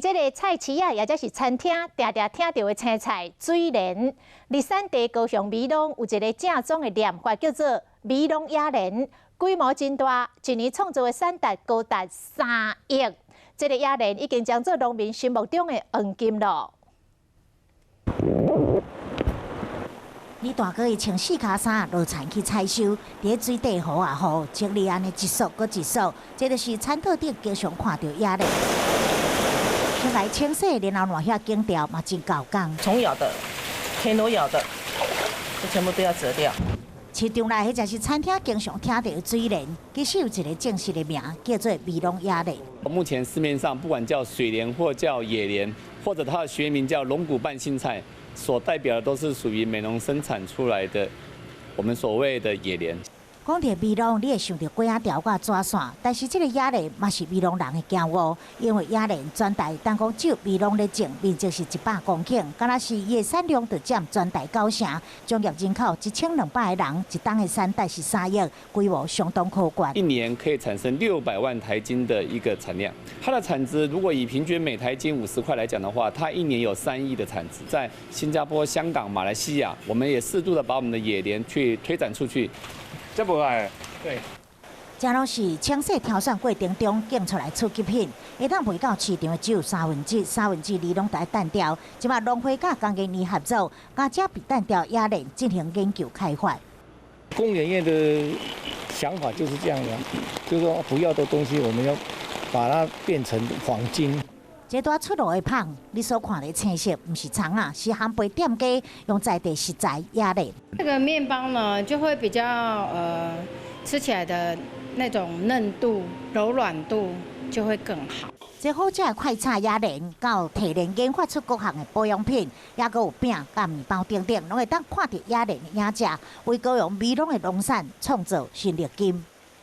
這个菜市仔，抑或是餐廳，定定聽著的青菜水蓮。佇產地高雄美濃有一个正宗的念法，叫做美濃野蓮，規模真大，一年創造的產值高達3億。這个野蓮已經成做農民心目中的黃金囉。你大哥伊穿四跤衫落田去採收，佇咧水底雨啊雨，整理按呢一束閣一束，這就是餐桌頂經常看著野蓮。先來清洗，然後爛遐剪掉嘛真夠工。蟲咬的、田螺咬的，這全部都要折掉。市場內彼才是餐廳經常聽著的水蓮，其實有一个正式的名，叫做美濃野蓮。目前市面上不管叫水蓮或叫野蓮，或者它的學名叫龍骨瓣心菜，所代表的都是屬於美濃生產出來的，我們所謂的野蓮。講著美濃，你會想著粿仔條佮紙線，但是這个野蓮嘛是美濃人的驕傲，因為野蓮全台單講只有美濃咧種，面積是100公頃，敢若是伊的產量就佔全台9成，總業人口1200個人，一冬的產值是3億，規模相當可觀。一年可以產生600萬台斤的一個產量，它的產值如果以平均每台斤50塊來講的話，它一年有3億的產值。在新加坡、香港、馬來西亞，我們也適度的把我們的野蓮去推展出去。這無愛，對。這攏是清洗挑選過程中揀出來初級品，會當賣到市場的只有三分之三分之二攏得擲掉。這擺農會佮工研院合作，共這被擲掉野蓮進行研究開發。工研院的想法就是這樣的，就是說不要的東西，我們要把它變成黃金。這拄出爐的麭，你所看的青色，毋是蔥仔，是烘焙店家用在地食材野蓮。這個麵包呢，就會比較吃起來的那種嫩度、柔軟度就會更好。這好食的快炒野蓮，到提煉研發出各項的保養品，抑閣有餅佮麵包等等，攏會當看著野蓮的影子，為高雄美濃的農產創造新綠金。